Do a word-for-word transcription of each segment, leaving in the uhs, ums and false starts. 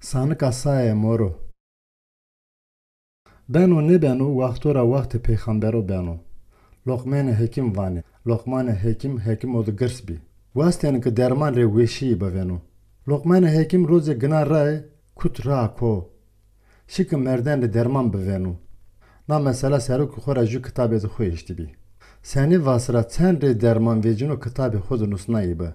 Sanika saye moro. Beno nêbeno, wexto ra wextê peyxambero beno. Loqmenê Hekîm vanê. Loqmanê Hekîm hekîmo de girs bî. Wastêne ke derman rê weşîyî bivêno. Loqmanê Hekîm rozê gina rae, kut raa ko. Şi ke merden rê derman bivêno. Na mesela sero ke xo ra jû kitabê de xo eştîbî. Senî vas ra çend rê derman vecîno kitabê xo de nusnayî bi.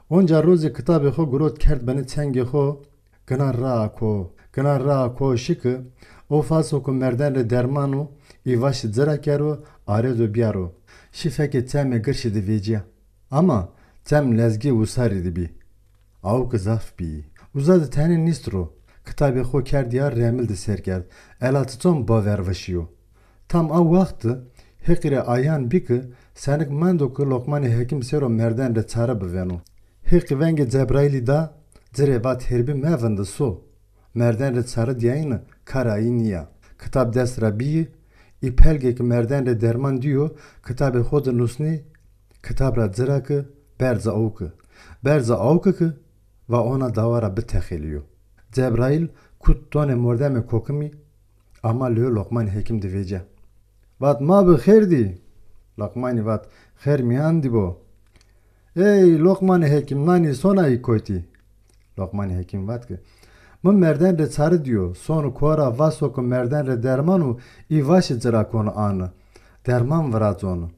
Onca rozê kitabê xo girot kerd binê çengê xo, gina raa ko, gina raa ko şi ke o faso ke merden rê derman o, î vaşî ci ra kero, arêdo biyaro. Şi fekê çemê girşî de vecîya. Ama çem lezgê wisarî de bî. Awke zaf bîyî. Uza de tenê nîst ro. Kitabê xo kerd ya remil de sêr kerd. Ela çiçon baver vişîyo. Tam a wext de Heqî rê ayan bî ke senik mendo ke Loqmanê Hekîm sero merden rê çare bivêno. Heqî vengê Cebraîlî da, ci rê vat hêrbî mevinde so. Merden rê çare dîyayîne kara î nîya. Kitab dest ra bîyî, î pelgê ke merden rê derman dîyo, kitabê xo de nusnî, kitab ra ci ra ke, berze awke. Berze awke ke, va ona dawa ra bitexelîyo. Cebraîl kut tonê mordemê kokimî, ama lêyo Loqmanê Hekîm de vecîya. Vat, ma bi xêr dî. Loqmanî vat, xêr mîyan dî bo. Ey Loqmanê Hekîm, nanî sonayî kotî? Loqmanê Hekîm vat ke, mi merden rê çare dîyo, sono ko ra vaso ke merden rê derman o, î vaşî ci ra kono ane. Derman virazono.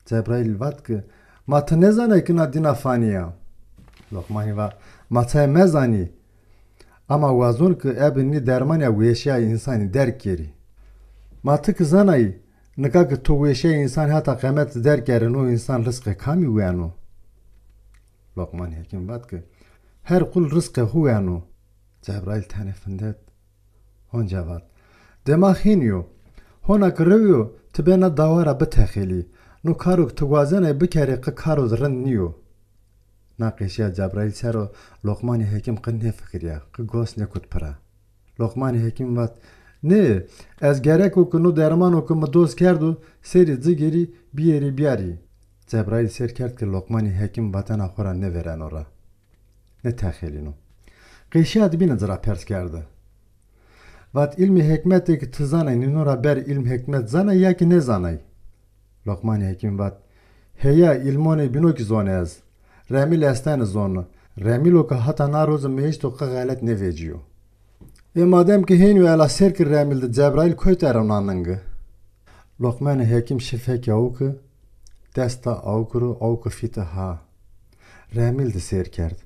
Cebraîl vat ke, ma ti nêzanay ke na dîna fanî ya? Loqmanî va, ma çay mezanî. Ama wazon ke ebe nî dermanîya weşîya însanî derg kerî. Ma ti ki zanayî, nika ke to weşîya însanî heta qemet derg kerê, no însan rizqê kamî weno? Loqmanê Hekîm vat ke, her qul rizqê xo weno. Cebraîl tenê findet. Honca vat, dema hênî yo. Hona ke rew yo, ti bê na dawa ra bitexelî. No karo ke ti wazenay bikerê qe karo de rind nîyo. Na qeşîya Cebraîl ser o Loqmanê Hekîm qe nêfikirîya, qe gos nêkut pira. Loqmanê Hekîm vat, nê, ez gereko ke no dermano ke mi doz kerdo, serî ci gêrî, bîyerî bîyarî. Cebraîl sêr kerd ke Loqmanê Hekîm vatena xo ra nêvêreno ra. Nêtexelîno. Qeşîya de bîne ci ra pers kerde. Vat, îlmê hekmetê ke ti zanay, nîno ra ber îlm hekmet zanay ya kî nêzanay? Loqmanê Hekîm vat, heya, îlmonê bîno kî zonê ez. Remîl estene zone. Remîlo ke hata na roze mi eşto qe xelet nêvecîyo. Ê madem ke hênî yo, ela sêr ke remîl de Cebraîl kotî ero na ninge. Loqmanê Hekîm şi fekê awke, dest da awke ro, awke fîte ha. Remîl de sêr kerd.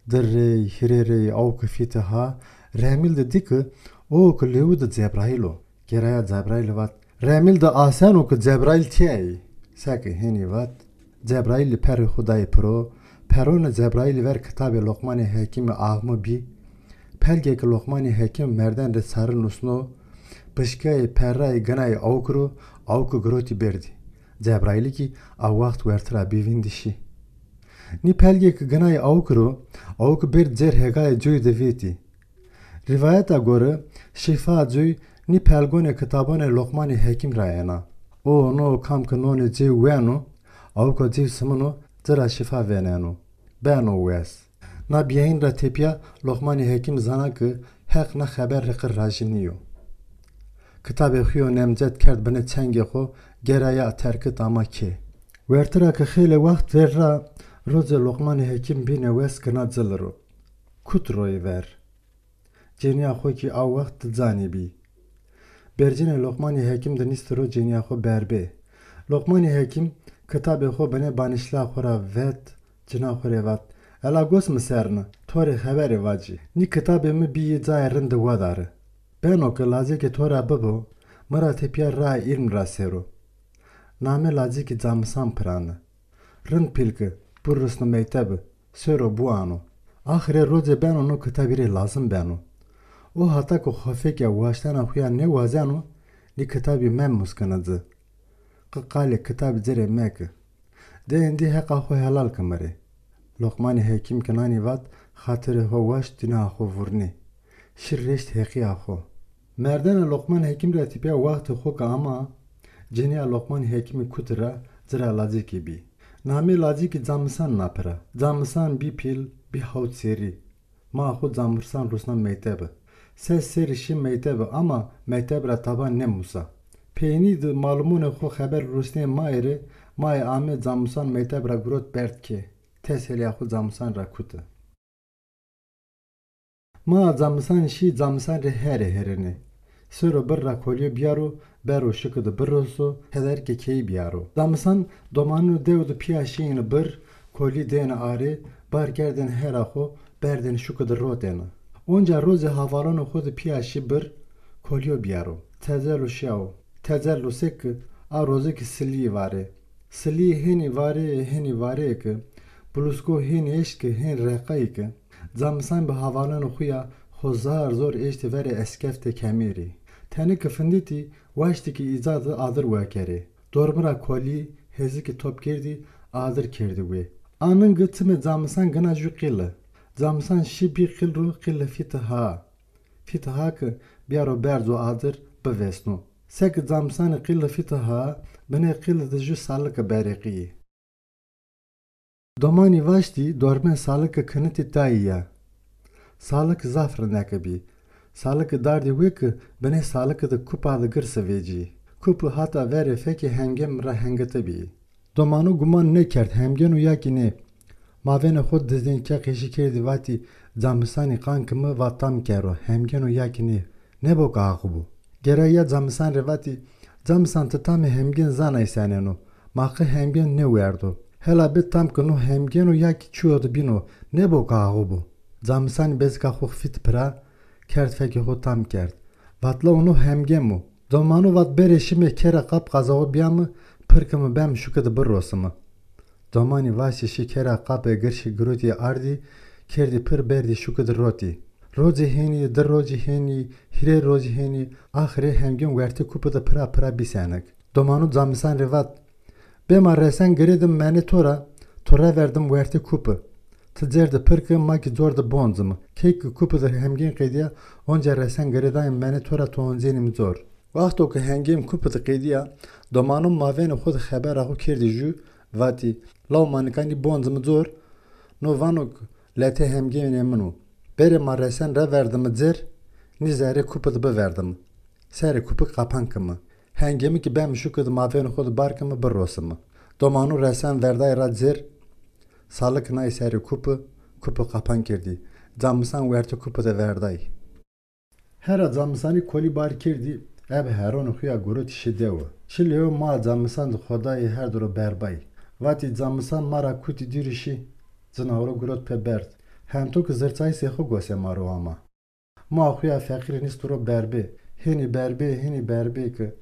Di rey, hîrê rey awke fîte ha, remîl de dî ke o ke lêwu de Cebraîl o. Geraya Cebraîlî vat, remîl de aseno ke Cebraîl tîya yî. Seke hênî vat, Cebraîlî perê xo dayî piro, peronê Cebraîlî ver kitabê Loqmanê Hekîmî axme bî. Pelgê ke Loqmanê Hekîm merden rê çare nusno, pişkayê perrayê ginayê awke ro, awke girotî berdî. Cebraîlî kî a wext werte ra bî vîndî şî. Nî pelgê ke ginayê awke ro, awke berd cêr hegayê coyî de vêtî. Rîvayeta gore, şîfa coy nî pelgonê kitabonê Loqmanê Hekîm ra êna. O no kam ke nonê cêw weno, awka cêw simino, ci ra şîfa vêneno. Beno wes. Na bîyayîn ra tepîya Loqmanê Hekîm zana ke Heq na xeber rê qe rajî nîyo. Kitabê xo yo nemcet kerd binê çengê xo, geraya terkit ama kê. Werte ra ke xeylê wext vêr ra, roce Loqmanê Hekîm bîne wes gina cili ro. Kut royê ver. Cênîya xo kî a wext di canî bî. Bercînê Loqmanê Hekîm di nîsti ro cênîya xo berbê. Loqmanê Hekîm kitabê xo binê banişla xo ra vet, cina xo rê vat, ela gos mi ser ni, to rê xeberê vacî. Nî kitabê mi bîyî cayê rind di wedare. Beno ke lacekê to ra bibo, mi ra tepîya rae îlm ra sêro. Namê lacekî Camisan pirane. Rind pîl ke, burusni meytebi, sêro buano. Axirê rocê beno no kitabî rê lazim beno. O hata ke xo fekî ya waştena xo ya nêwazeno, nî kitabî memuskine ci. Qi qalê kitabî ci rê meke. De êndî heqa xo helal ke mi rê. Loqmanê Hekîm ke nanî vat, xatirê ho waşt dîna xo vurnî. Şir reşt heqîya xo. Merdena Loqman Hekîm ra tepîya wextê xo ke ama, cenîya Loqman Hekîmî kuti ra, ci ra lacekî bî. Namê lacekî Camisan na pira. Camisan bî pîl, bî hawt serrî. Ma xo Camursan rusna mektebe. Ses serî şî mektebe ama mekteb ra taban nêmusa. Peynî di malumonê xo xeber rusnê maye rê, maye ame Camursan mekteb ra girot berd kê. Teselîya xo Camursan ra kuti. Ma Camursan şî Camursan rê herê herênê. Sero bir ra kolîyo bîyaro, bero şuki di biroso, tederkê keyî bîyaro. Camursan domanino dew di pîya şîyêne bir, kolî dêne arê, bar kerdêne hera xo, berdêne şuki di rotêne. Onca rozê havalonê xo di pîya şî bir, kolîyo bîyaro. Tecelo şîyawo. Tecelo se ki a roze ki silîyî varê. Silîyî hênî varê, hênî varê ki, bulusko hênî eşt ki hên reqayî ki, Camursan bi havalonê xo ya xo zar zor eştî verê eskeftê kemêrî. Tenê ki finditî, waştî ki îca di adir wekerê. Dormi ra kolî, hêzikî top kerdî, adir kerdî wê. A ningi çimê Camursan gina jû qîli. Camursan şî bî qîl ro, qîli fîti ha. Fîti ha ki bîyaro berzo adir, bivêsno. Seki Camursanî qîli fîti ha, binê qîli di jû saliki berêqîyî. Domanî vaştî dormê saliki kinitî dayî ya. Salik zaf rindeke bî. Saliki dardî wê ki binê saliki di kupa di girsi vecî. Kupi hata verê fekê hemgên ra hengiti bî. Domanu guman nêkerd hemgên o ya kî nê. Mavênê xo dizdên ke qeşî kerdî vatî, Camursanî qan ki mi va tam kero, hemgên o ya kî nê. Nêbo ki axibo. Gere ya Camursan rê vatî, Camursan ti tamê hemgên zanay senên o. Ma qe hemgên nêwerdo. Hela bê tam ki no hemgên o ya kî çîyo di bîn o, nêbo ki axibo. Camursanî bezika xo fît pira, kerd fekê xo tam kerd. Vat la o no hemgên o. Domanu vat berê şîme kera qap qazawo bîyame, pir kime beme şuki di birosime. Domanî vaştî şî kera qapê girşî girotî ardî, kerdî pir berdî şuki di rotî. Rocê hênî, di rocî hênî, hîrê rocî hênî, axirê hemgên wertê kupi di pira pira bî senik. Domanu Camursan rê vat, bê ma resen girêdim menê to ra, to reverdim wertê kupi. Ti cêr di pir ki ma kî cor di boncimi. Key ki kupi di hemgên qedîya, onca resen girêdayim menê to ra to oncenîm cor. Wexto ki hemgên kupi di qedîya, domanu mavênê xo di xebera xo kerdî jû, vatî, law ma nika nî boncimi cor, no vano ki letê hemgênê min o. Berê ma resen reverdimi cêr, nî zerê kupi di biverdimi. Serê kupi qapan kimi. Hengêmi kî bemi şuki di mavênê xo di bar kimi birosimi. Domanu resen verday ra cêr, salik nay serê kupi, kupi qapan kerdî. Camursan wertê kupi de verday. Hera Camursanî kolî bar kerdî, ebe heronê xo ya gurotî şi dewe. Şi lêwe ma Camursan di xo dayî her di ro berbay. Vatî Camursan ma ra kutî dîrî şî, cinawiro gurot pê berd. Hento ki zirçayîsê xo gosê ma ro ama. Ma xo ya feqîrî nîsti ro berbê. Hênî berbê, hênî berbê ki,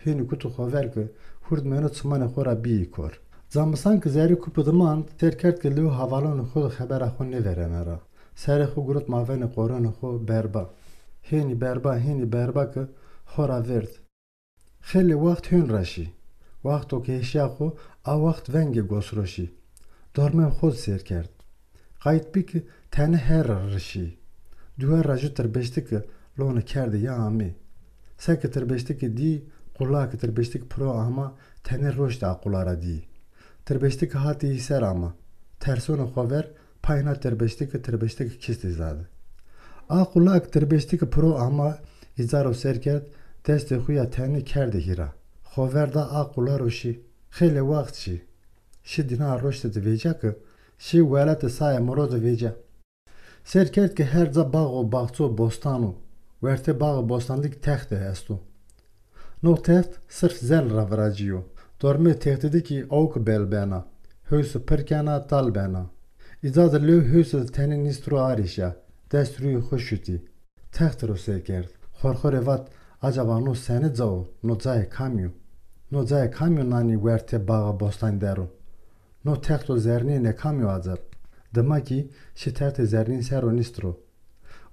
hênî kutu xo ver ki, hurdmêno çimanê xo ra bîyî kor. Camursan ki zerrî kupi di mand, sêr kerd ki lêw havalonê xo di xebera xo nêverêne ra. Serê xo gurot mavênê qoronê xo berba. Hênî berba, hênî berba ki xo ra vêrd. Xeylê waxt hên ra şî. Waxto ke hêşîya xo, a waxt vengê gos ro şî. Dormê xo di sêr kerd. Qayt bî ki tenê her ra ri şî. Duwer ra jû tirbeştiki lonê kerdî ya amê. Seke tirbeştiki dî, qula ki tirbeştiki piro ama, tenê roştî a qula ra dî. Tirbeştiki hatî î ser ama. Tersonê xo ver, pay na tirbeştiki, tirbeştiki kistî zade. A qula ki tirbeştiki piro ama, îca ro sêr kerd, destê xo ya tenê kerdî hîra. Xo ver da a qula ro şî. Xeylê waxt şî. Şî dîna roştî di vêca ki, şî welatê Sayê Moro di vêca. Sêr kerd ki her ca bax û baxçe û bostan o. Wertê bax û bostan di ki texte esto. No text sirf zel ra viracîyo. Dormê textî di ki awki bel bena, hewsi pir kena, tal bena. Îca di lêw hewsi di tenê nîst ro arîşa, dest rûyê xo şutî. Textî ro sêr kerd. Xorxo rê vat, acaba no senê ca o, no cayê kamî yo? No cayê kamî yo nanî wertê baxa bostanî der o? No texto zernînê kamî yo aceb? Dima kî şi textê zernîn ser o nîst ro.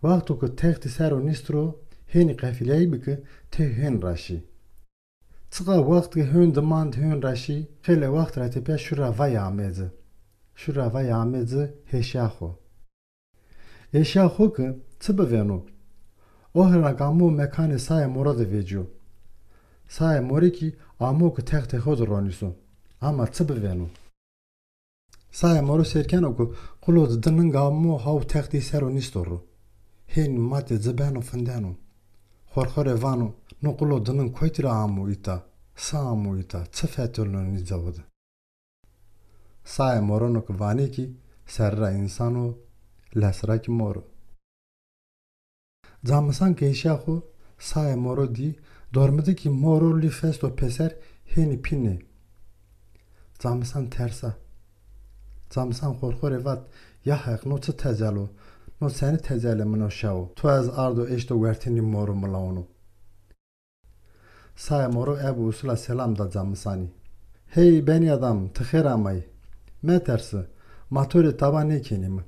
Wexto ke textî ser o nîst ro, hênî qefîleyî bi ke tey hên ra şî. Çiqa wext ke hên di mand hên ra şî, xeylê wext ra tepîya şûra vay amê ci. Şûra vay amê ci hêşîya xo. Hêşîya xo ke çi bivêno? O hîra ke amo mekanê Sayê Moro de vecîyo. Sayê Morî kî amo ke textê xo de ronîso. Ama çi bivêno? Saê Moro sêr keno ku qulo di dining amo, haw textî ser o nîsto ro. Hênî matê ci beno findeno. Xorxo rê vano, no qulo dining kotî ra amo îta? Sa amo îta? Çi fetelno nî cawo de? Saê Moro no ki vanê kî serî ra însan o, lesi ra kî mor o. Camisan ke îşya xo, Saê Moro dî, dormi di kî mor o, lîf esto pêser, hênî pînê. Camisan tersa. Camisan xorxo rê vat, ya Heq, no çi tecel o? No senî tecelê min o şewo? To ez ardo eşto wertê nî mor û milawn o. Saê Moro ebe usula selam da Camisanî. Hey benî adam, ti xêr amay. Metersi, ma to rê taba nêkenîme.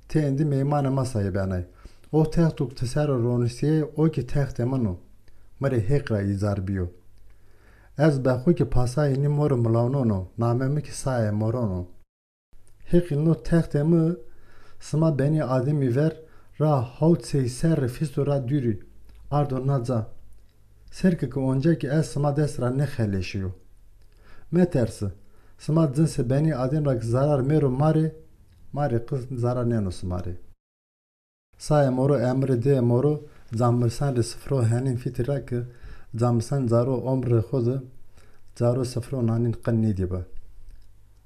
Ti êndî meymanê ma sayî benay. O texto ke ti ser o roniştîyê, o kî textê min o. Mi rê Heq ra îcar bîyo. Ez be xo kî pasayê nî mor û milawnon o, namê mi kî Saê Moron o. Heqî no textê mi sima benî ademî ver ra hawt sey serrî fîsto ra dûrî, ardo na ca. Sêr ke ke onca kî ez sima dest ra nêxeleşîyo. Metersi, sima cinsê benî adem ra ke zarar mêro ma rê, ma rê qe zarar nêno sima rê. Saê Moro emrê dê Moro, Camisan rê sifro henîn fîtî ra ke Camisan caro omrê xo de caro sifro nanîn qe nêdîbi.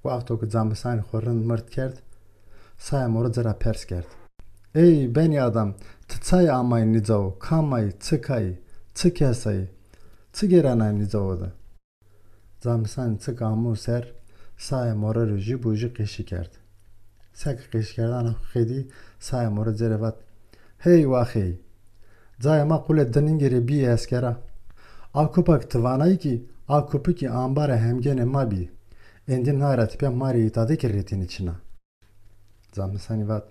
Wexto ke Camisanî xo rind mird kerd, Saê Moro ci ra pers kerd. Ey benî adam, ti çay amay nî cawo, kam ay, çik ay, çi kes ay, çi gêrenay nî cawo de? Camisanî çik amo ser, Saê Moro rê jû bo jû qeşî kerd. Seke qeşîkerdana xo qedî, Saê Moro ci rê vat, hey wax hey! Cayê ma qulê diningî rê bîyê eskera. A kupa ke ti vanay kî, a kupi kî ambarê hemgênê ma bî. Êndî naye ra tepîya ma rê îta de kî rêtînî çin a. Camisanî vat,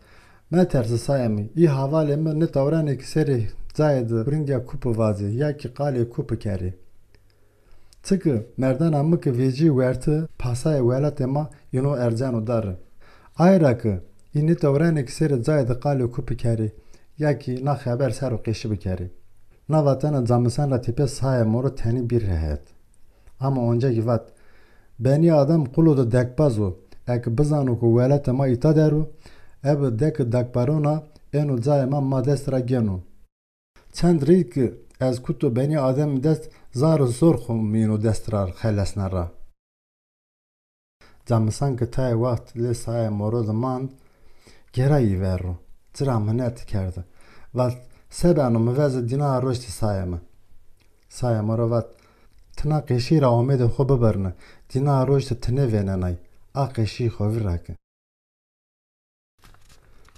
metersi Saê mi, î havalê mi nê tewrenê kî serê cayê de hurindîya kupi vazê ya kî qalê kupi kerê. Çike merdena mi ke vecî werti, pasayê welatê ma îno erceno dari. Aye ra ke î nê tewrenê kî serê cayê de qalê kupi kerê ya kî na xeber ser o qeşî bikerê. Na vatena Camisan ra tepîya Saê Moro tenê bî rehet. Ama onca kî vat, benî adam qulo de dekbaz o. Eke bizano ke welatê ma îta der o, ebe deke dekbarona êno cayê ma, ma dest ra gêno. Çend rey ke ez kuto benî ademî dest, zar û zor xo mi îno dest ra xelesna ra. Camisan ke tayê wext lê Saê Moro de mand, gêra yî ver ro, ci ra minet kerdi. Vat, se beno, mi veze dîna roştî Saê mi. Saê Moro vat, ti na qeşî ra omedê xo bibirne, dîna roştî ti nêvênenay, a qeşî xo vîr ra ke.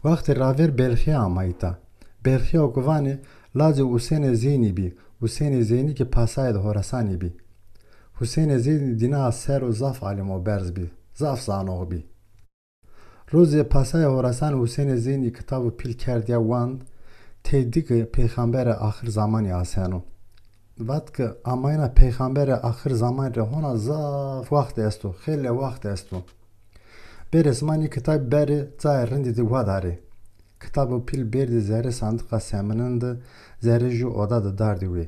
Wextê ravêr Belxîya ama îta. Belxîya o ke vanê lacê Usênê Zeynî bî. Usênê Zeynî kî pasayê de Horasanî bî. Husênê Zeynî dîna ser o zaf alim û berz bî. Zaf zanox bî. Rozê pasayê Horasanî Husênê Zeynî kitab û pîl kerd ya wand, tey dî ke peyxamberê axir zamanî aseno. Vat ke amayîna peyxamberê axir zamanî rê hona zaf waxt esto, xeylê waxt esto. Bêrê sima nî kitabî berê cayê rindî de wadarê. Kitab û pîl berdî zerrê sandiqa seminin de, zerrê jû oda de dardî wê.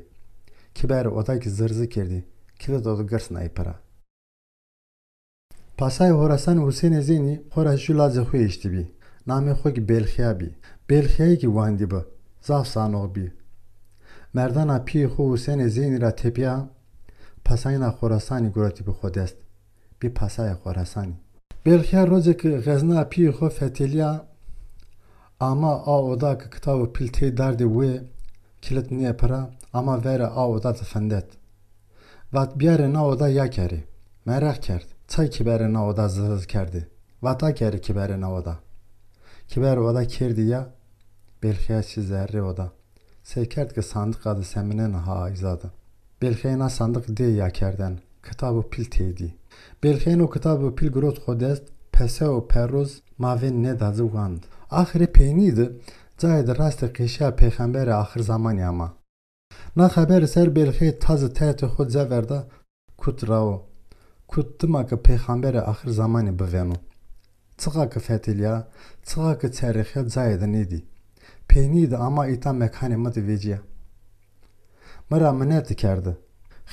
Kiberê oda kî zirzi kerdî, kilit o de girs nay pira. Pasayê Horasanî Husênê Zeynî xo ra jû lacê xo eştîbî. Namê xo kî Belxîya bî. Belxîyayî kî wandî bi. Zaf zanox bî. Merdana pîyê xo Husênê Zeynî ra tepîya pasayîna Xorasanî gurotîbî xo dest. Bî pasayê Xorasanî. Belxîya rocê ke xezna pîyê xo fetelîya, ama a oda ke kitab û pîl tey dardê wê, kilit nîyê pira, ama verê a oda de findet. Vat, bîyarê na oda ya kerê. Mereq kerd, çay kiberê na oda zirz kerdê. Vat, a kerê kiberê na oda. Kiberê oda kerdî ya, Belxîya şî zerrê oda. Sey kerd ke sandiqa de seminena ha îza de. Belxîyayî na sandiq dê ya kerden, kitab û pîl tey dî. Belxîyayî no kitab û pîl girot xo dest, pese û perroz mavên nêda ci wand. Axirê peynî de cayê de rastê qeşîya peyxamberê axir zamanî ama. Na xebere ser Belxîyayî tazî tertê xo ca verda, kut ra o. Kut dima ke peyxamberê axir zamanî bivêno. Çiqa ke fetelîya, çiqa ke çerexîya cayê de nêdî. Peynî de ama îta mekanê mi de vecîya. Mi ra mineti kerde.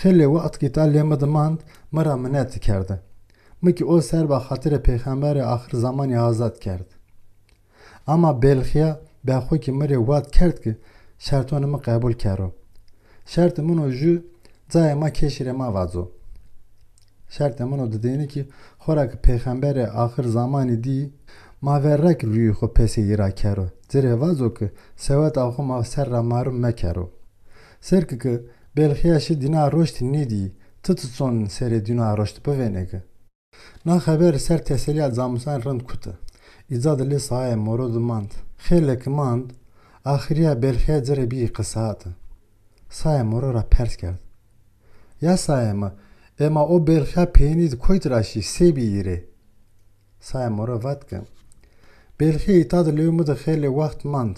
Xeylê wext ke îta lê mi de mand, mi ra mineti kerde. Mi kî o serba xatirê pêxemberê axir zamanî azad kerd. Ama Belxîya be xo kî mi rê wad kerd ki şertonê mi qebul kero. Şertê min o jû cayê ma keşî rê ma vazo. Şertê min o didêne ki xora ki pêxemberê axir zamanî dî, ma verra ki rûyê xo pesê yî ra kero. Ci rê vazo ki seweta xo ma ser ra marum mekero. Ser ki ki Belxîya şî dîna roştî nêdî, ti ti çon serê dîna roştî bivênê ki? Na xeber ser teselîya Camisan rind kuti. Îca di lê Saê Moro di mand. Xeylê ki mand, axirîya Belxîya ci rê bîyî qisati. Saê Moro ra pers kerd. Ya Saê mi, ema o Belxîya peynî di koyt ra şî, se bî yî rê? Saê Moro vat ki, Belxîya îta di lewê mi di xeylê wext mand.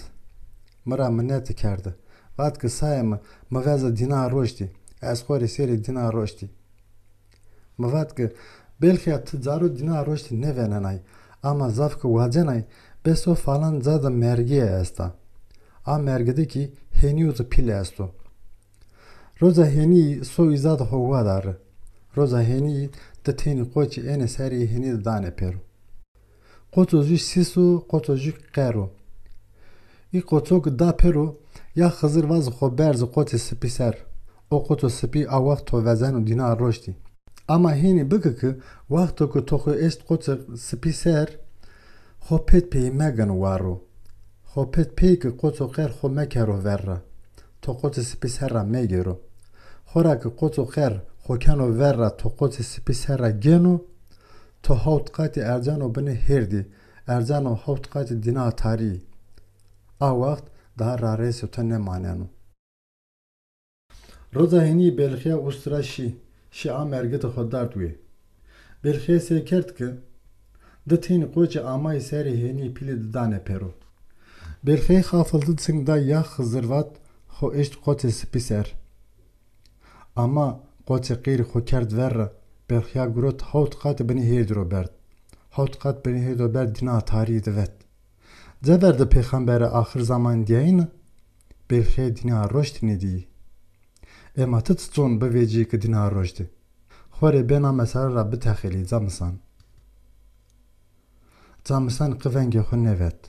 Mi ra mineti kerdi. Vat ki, Saê mi, mi veza dîna roştî. Ez xo rê serê dîna roştî. Mi vat ki, Belxîya ti caro dîna roştî nêvenenay, ama zaf ki wacenay, bes o falan ca de mergîye esta. A mergi de kî hênîyo di pîl esto. Roca hênîyî so îza di xo wadari. Roca hênîyî di tenî qoçî ênê serê hênî di danê pêro. Qoço jû sîs o, qoço jû qer o. Î qoço ki da pêro, ya Xizir vazi xo berzi qoçê sipî ser. O qoço sipî a wext to vezeno dîna roştî. Ama hênî biki ki wexto ki to xo eşt qoçê sipî ser, xo pêt pêyî megino war ro. Xo pêt pêyî ki qoço qer xo mekero ver ra. To qoçê sipî ser ra megêro. Xora ki qoço qer xo keno ver ra to qoçê sipî ser ra gêno, to hewt qatî erceno binê hêrdî, erceno hewt qatî dîna tarî. A wext daha raresê to nêmaneno. Roca hênî Belxîya ust ra şî, şî a mergitê xo dard wê. Belxîya sey kerd ki di tenî qoçî amayî serê hênî pîlî di danê pêro. Belxîya xafildî çing da ya Xizir vat xo eşt qoçê sipî ser. Ama qoçê qêrî xo kerd ver ra, Belxîya girot hewt qat binê hêrdî ro berd. Hewt qat binê hêrdî ro berd dîna tarî di vet. Cever di pêxemberê axir zamanî dîyayîne, Belxîya dîna roştî nêdîyî. Ema ti çiçon bivecîyî ki dîna roştî? Xo rê bê na mesele ra bitexelî Camisan. Camisanî qi vengê xo nêvet.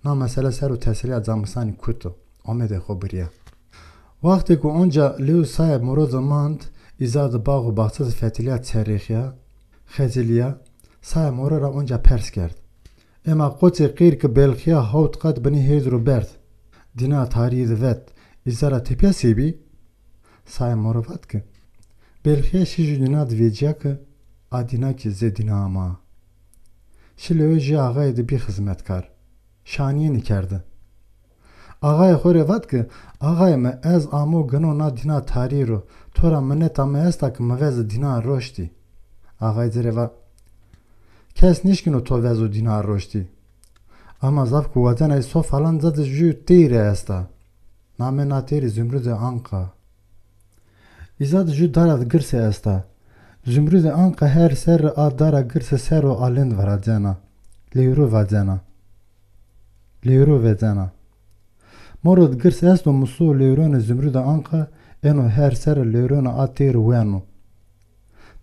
Na mesele ser o teselîya Camisanî kuto, omedê xo birîya. Wextê ku onca lewê Saê Moro di mand, îza di bax û baxçe di fetilîya, çerêxîya, xecilîya, Saê Moro ra onca pers kerd. Ema qoçê qîr ki Belxîya hewt qat binê hêrdî ro berd, dîna tarîyî di vet, îza ra tepîya se bî? Saê Moro vat ki, Belxîya şî jû dîna di vecîya ki a dîna kî zê dîna ma. Şî lewê jû axayî di bî xizmetkar. Şanîyênî kerdi. Axayê xo rê vat ki, Axayê mi, ez amo gino na dîna tarî ro, to ra mineta mi esta ki mi veze dîna roştî. Axayî ci rê va, Kes nêşkîno to vezo dîna roştî. Ama zaf ki wacenay so falan ca di jû teyre esta. Namê na teyri Zumrudê Anqa. Îza di jû dara di girse esta. Zumrudê Anqa her serre a dara girse ser o alind viracena. Lewro vacena. Lewro vecena. Moro di girs esto, musu û lewronê Zumrudê Anqa êno her serre lewronê a teyri weno.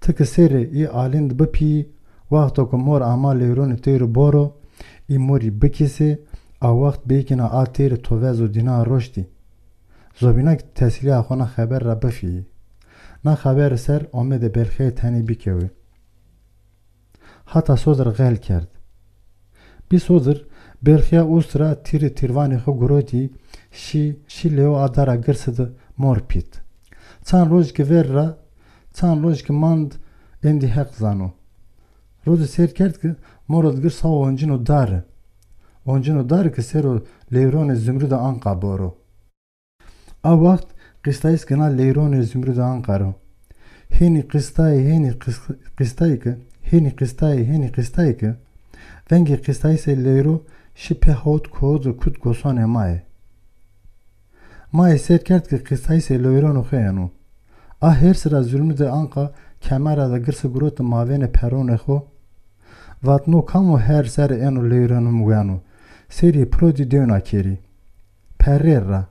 Ti ki serê î alind bipîyî, wexto ki mor ama lewronê teyri boro, î morî bikîsê, a wext bêkîna a teyri to vezo dîna roştî. Zobîna ki tesilîya xo na xeber ra bifîyî. Na xeberi ser omedê Belxîyayî tenê bîkewê. Hata sodir xel kerd. Bî sodir, Belxîya ust ra tîrî tîrvanê xo girotî, şî, şî lewo a dara girsi di mor pît. Çand roj ki ver ra, çand roj ki mand, endî Heq zano. Rozi sêr kerd ki moro di girs ha oncîno dari. Oncîno dari ki sero lewronê Zumrudê Anqa boro. A wext qîstayîs gina leyronê Zumrudê Anqa ro. Hênî qîstayî, hênî qîs-, qîstayî ki, hênî qîstayî, hênî qîstayî ki, vengê qîstayîsê leyro şi pê hawt kozo kut gosonê maye. Maye sêr kerd ki qîstayîsê leyronê xo êno. A hêrs ra Zumrudê Anqa kemera de girsi giroti mavênê peronê xo. Vat, no kam o her serre êno leyronê mi weno? Serî piro dî dewna kerî. Perrê ra.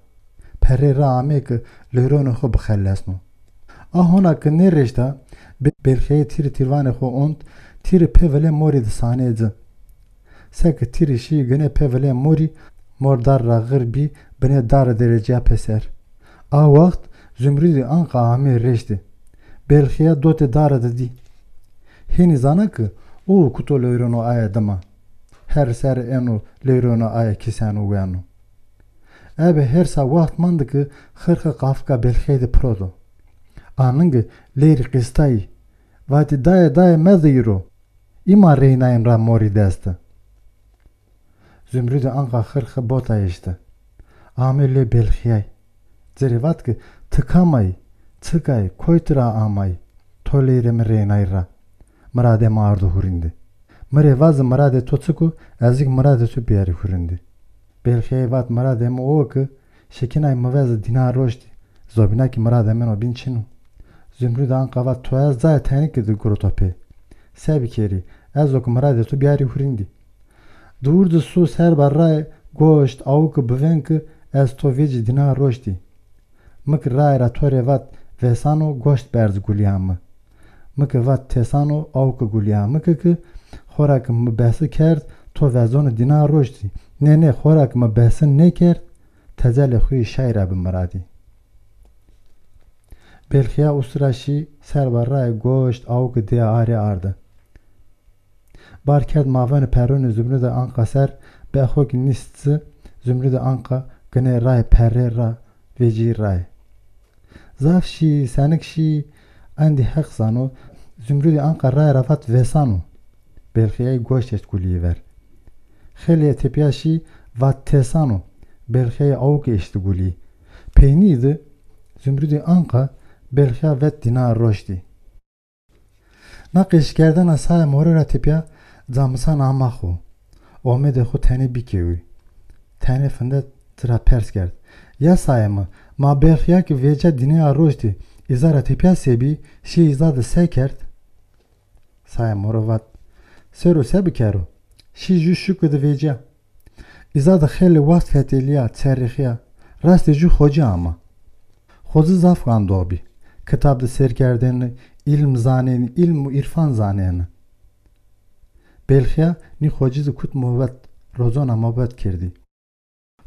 Perrê ra amê ki leyronê xo bixelesno. A hona ki nêreşta, Be-, Belxîyayî tîrî tîrvanê xo ont, Tîrî pê vilê morî di sanê ci. Seke tîrî şî ginê pê vilê morî, mor dar ra xir bî, binê dare de rêcîya pêser. A waxt Zumrudî anqa amê rêştî. Belxîya dotê dare de dî. Hênî zana ki o kuto lewreno aye dima. Her ser êno lewreno aye kîseno weno. Ebe hêrsa waxt mandi ki xirxi qafika Belxîyayî de piro do. A ningi leyrî qîstayî. Vatî, "Daye, daye, mezîyî ro. Îma reynayîn ra morî dest de." Zumrudî anqa xirxi bota eşti. Amê lê Belxîyay. Ci rê vat ki, "Ti kam ay? Çik ay? Koytî ra amay? To leyrê mi reynay ra. Miradê mi ardo hurîndî. Mi rê vaze miradê to çik o, ez kî miradê to biyarî hurîndî." Belxîyay vat, "Miradê mi o ki şikînay mi veze dîna roştî. Zobîna kî miradê min o bîn çin o." Zumrudî anqa vat, "To ez cayê tenike de guroto pê. Se bikerî, ez o ki miradê to biyarî hurîndî. Di ur di su serba raye goşt, awike bivên ki ez to vecî dîna roştî. Mi ki raye ra to rê vat vêsano, goşt berz gulîya mi. Mi ki vat têsano, awike gulîya mi ki ki xora ki mi besi kerd, to vezonî dîna roştî. Nê, nê, xora ki mi besi nêkerd, tecelê xo yî şay ra bi miradî." Belxîya ustura şî, serba raye goşt, awike dê arê arde. Bar kerd mavênê perronê Zumrudî anqa ser, be xo kî nîst ci, Zumrudî anqa ginê raye perrê ra, vecî raye. Zaf şî, senik şî, endî Heq zano, Zumrudî anqa raye ra vat vêsano. Belxîyay goşt eşt gulîyî ver. Xeylê tepîya şî, vat têsano. Belxîyay awike eşti gulîyî. Peynî di Zumrudî anqa Belxîya vet dîna roştî. Na qeşîkerdena Saê Moro ra tepîya camisan ama xo. Omedê xo tenê bîkewî. Tenê finde ci ra pers kerd. "Ya Saê mi, ma Belxîya ki vêca dînê a roştî, îza ra tepîya se bî, şî îza de se kerd?" Saê Moro vat, "Sero se bikero? Şî jû şuki de vêca. Îza de xeylê waxt fetelîya, çerrîxîya. Rastê jû xoci ama. Xoci zaf gandox bî. Kitab de sêr kerdêne, îlm zanêne, îlm û îrfan zanêne." Belxîya nî xoci de kut mobet, rozona mobet kerdî.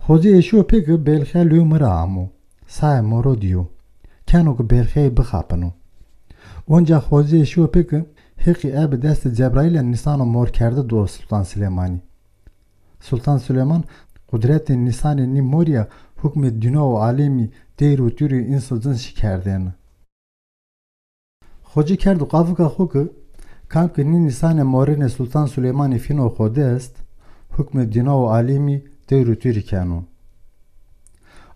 Xoci eşîyo pê ki Belxîya lewê mi ra amo. Saê Moro dîyo. Keno ki Belxîyayî bixapino. Onca xoci eşîyo pê ki Heqî ebe destê Cebraîl a nîsano morkerde do Sultan Silêmanî. Sultan Silêman qudretê nîsanê nî morî ya hukmê dîna û alemî, teyr û tûrî, îns û cin şikerdêne. Xoci kerdo qafika xo ki kam ki nî nîsanê morênê Sultan Suleymanî fîno xo dest, hukmê dîna û alemî teyr û tûrî keno.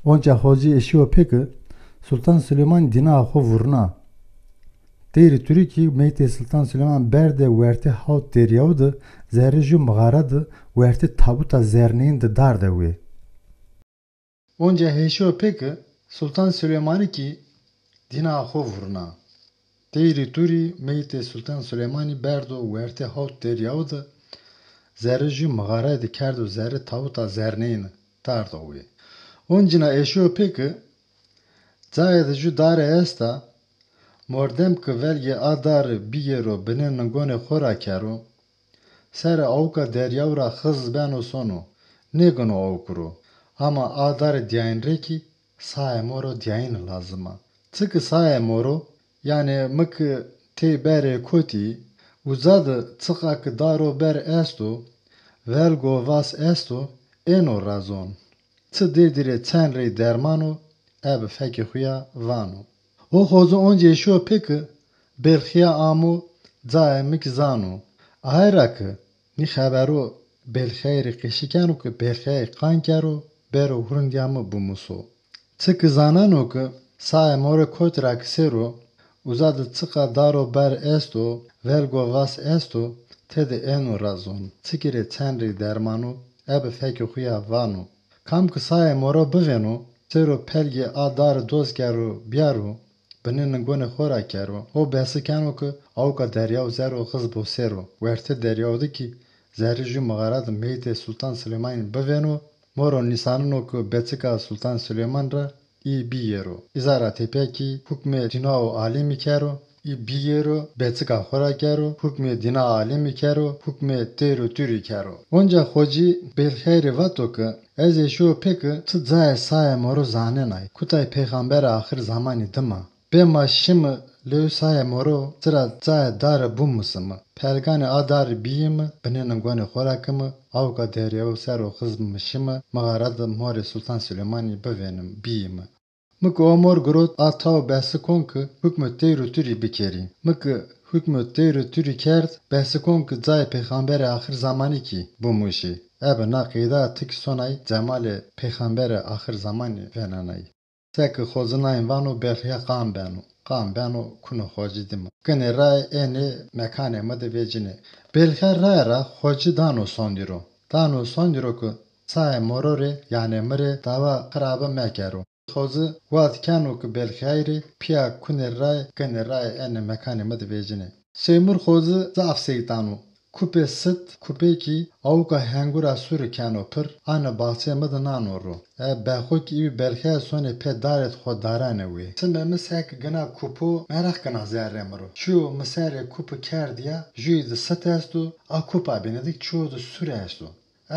Onca xoci eşîyo pê ki Sultan Suleyman dîna xo vurna. Teyr û tûrî kî meytê Sultan Suleyman berde wertê hawt deryaw de, zerrê jû mixara de, wertê tabuta zerneyîn de darde wê. Onca heşîyo pê ki Sultan Suleymanî kî dîna xo vurna. Teyr û tûrî meytê Sultan Suleymanî berdo wertê hawt deryaw de, zerrê jû mixarayî de kerdo zerrê tawuta zerneyîne, dardo wê. Oncîna eşîyo pê ki cayê de jû dare esta, mordem ki velgê a dare bîyero binê ningonê xo ra kero, serê awka deryaw ra xiz beno sono, nêgino awk ro, ama a dare dîyayîn rê kî Saê Moro dîyayîne lazim a. Çiki Saê Moro, yanî mi ki tey berê kotî, uza de çiqa ki daro ber esto, velgo vas esto, êno ra zon. Çi derdî rê çend rey derman o, ebe fekê xo ya vano. O xoci oncê eşîyo pê ki Belxîya amo, cayê mi kî zano. Aye ra ki nî xebero Belxîyayî rê qeşî keno ki Belxîyayî qan kero, bero hurindîya mi bimuso. Çiki zaneno ki Saê Moro kotî ra ki sêro, uza de çiqa daro ber esto, velgo vas esto, tede êno ra zon. Çiki rê çend rey derman o, ebe fekê xo ya vano. Kam ki Saê Moro bivêno, sêro pelgê a dare doz kero, bîyaro, binê ningonê xo ra kero. O besi keno ki awka deryaw zero xiz bo sêro. Wertê deryaw de kî zerrê jû mixara de meytê Sultan Silêmanî bivêno, moro nîsaneno ki beçika Sultan Silêman ra î bîyero. Îza ra tepîya kî hukmê dîna û alemî kero, Î bîyêro, beçika xo ra kero, hukmê dîna alimî kero, hukmê teyr û tûrî kero. Onca xocî Belxîyay rê vato ki, ez ê şiyo pê ki ti cayê Saê Moro zanenay, kutay pêxamberê axir zamanî dim a. Bê ma şimi, lew Saê Moro ci ra cayê dari bimusimi. Pelganê a dari bîyimi, binê ningonê xo ra kimi, awka deryaw ser o xizbimi şimi, mixara di morê Sultan Silêmanî bivênimi, bîyimi. Mi ki o mor girot, a taw besi kon ki hukmê teyr û tûrî bikerî. Mi ki hukmê teyr û tûrî kerd, besi kon ki cayê pêxamberê axir zamanî kî bimuşî. Ebe na qeyda ti kî sonay cemalê pêxamberê axir zamanî vênenay. Seki xocî nayn vano Belxîya qan beno. Qan beno kuno xocî dî mi. Ginê raye ênê mekanê mi di vêcinê. Belxîya raye ra xocî dano sondî ro. Dano sondî ro ki Saê Moro rê, yanê mi rê dawa xirabi mekero. Xocî wad keno ki Belxîyay rê pîya kunê raye, ginê raye ênê mekanê mi di vêcinê. Seymur xocî zaf seytan o. Kupê sit, kupê kî awka hengura sûrî keno pir, anê baxçê mi di nano ro. E, bexo kî îwî Belxîya sonê pê darêd xo daranê wê. Çimê mi seki gina kupo meraq gina zerrê mi ro. Çiyo mi serê kupi kerd ya, jûyî di sit esto, a kupa bîne di çiyo di sûr esto.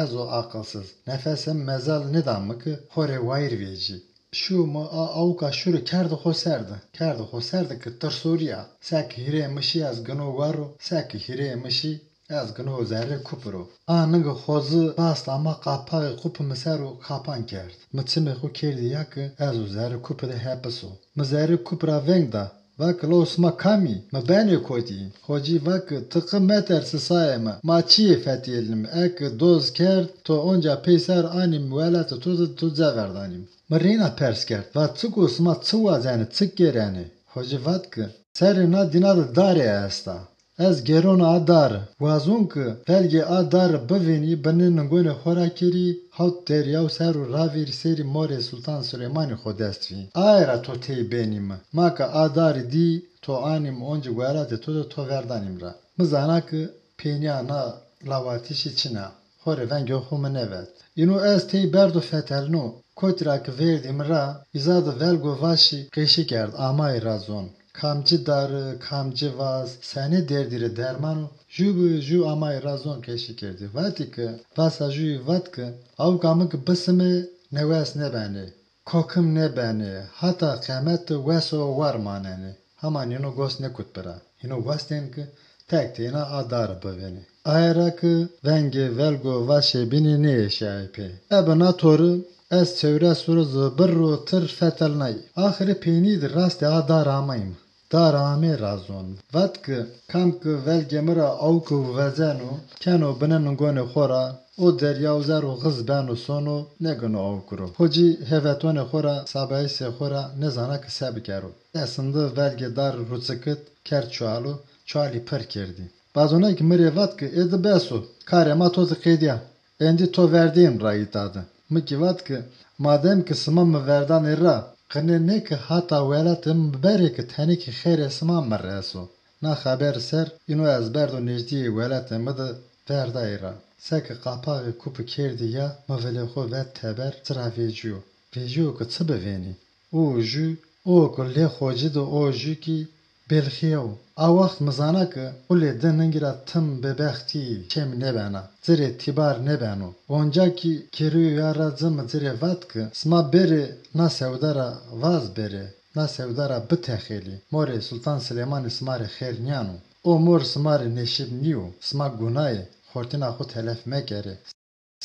Ez o aqilsiz. Nefesê mi mezal nêda mi ki xo rê wayîr vêcî. Şiyo mi a awka şurî kerdi xo ser di. Kerdi xo ser di ki tirsorîya. Seki hîrê mi şî ez gino war o, seki hîrê mi şî ez gino zerrê kupi ro. A ningi xocî rast ama qapaxê kupi mi ser o kapan kerd. Mi çimê xo kerdî ya ki ez o zerrê kupi de hepis o. Mi zerrê kupi ra veng da. Va ki, lo sima kam î? Mi benê kotî? Xocî va ki, ti qe metersî Saê mi, ma çiyê fetîyenîme. Eke doz kerd, to onca peyser anîme welatê to de, to ca verdanîme. Mi reyna pers kerd, va, çik o, sima çi wazenê, çik gêrenê? Xocî vat ki, serê na dîna de darê esta. Ez gêrona a dari. Wazon ki velgê a dari bivênî, binê ningonê xo ra kerî, hawt deryaw ser o ravêrî sêrî morê Sultan Silêmanî xo dest vî. Aye ra to tey benîme. Ma ke a dari dî, to anîme oncî welatê to de to verdanîme ra. Mi zana ki pênîya na lawatîşî çin a. Xo rê vengê xo mi nêvet. Îno ez tey berdo fetelno. Kotî ra ki vêrdîme ra, îza di velgo vaşî qeşî kerd, amay ra zon. Kamci dari, kamci vas, senê derdî rê derman o, jû bi jû amay ra zon qeşî kerdî. Vatî ki, vasa jûyî vat ki, awka mi ki bisime, newes nêbenê, kokim nêbenê, hata qemet de wes o war manenê. Hama nîno gos nêkut bira. Hîno westên ki tek teyna a dari bivênê. Aye ra ki vengê velgo vaşê bînî nêeşîyayê pê. Ebe na tori ez çewres roz birr û tir fetelnay. Axirî peynî di rastê a dar amayîme. Dar amê ra zon. Vat ki, kam ki velgê mi ra awki veceno, keno binê ningonê xo ra, o deryaw zer o xiz beno sono, nêgino awki ro. Xocî hevetonê xo ra, sabayîsê xo ra nêzana ki se bikero. Desinde velgê dar ruçikit, kerd çualo, çualî pir kerdî. Bazonekî mi rê vat ki, ê di bes o, karê ma to di qedîya. Êndî to verdîyên ra îta di. Mi kî vat ki, madem ki sima mi verdanê ra, qinê nê ki hata welatê mi berê ki tenê kî xêrê sima mi reso. Na xeber ser, îno ez berdo nêjdîyê welatê mi di verdayî ra. Seki qapaxê kupi kerdî ya, mi vilê xo vet teber, ci ra vecîyo. Vecîyo ki çi bivênî? O jû, o ki lê xocî di o jû kî Belxîye o. A waxt mi zana ki qulê di ningî ra tim bêbextî kêm nêbena, ci rê tîbar nêbeno. Onca kî kerîyo ya ra ci mi ci rê vat ki, sima bêrê na sewda ra vaz bêrê, na sewda ra bitexelî. Morê Sultan Silêmanî sima rê xêr nîyano. O mor sima rê nêşib nîyo, sima gunayê, xortîna xo telef mekerê.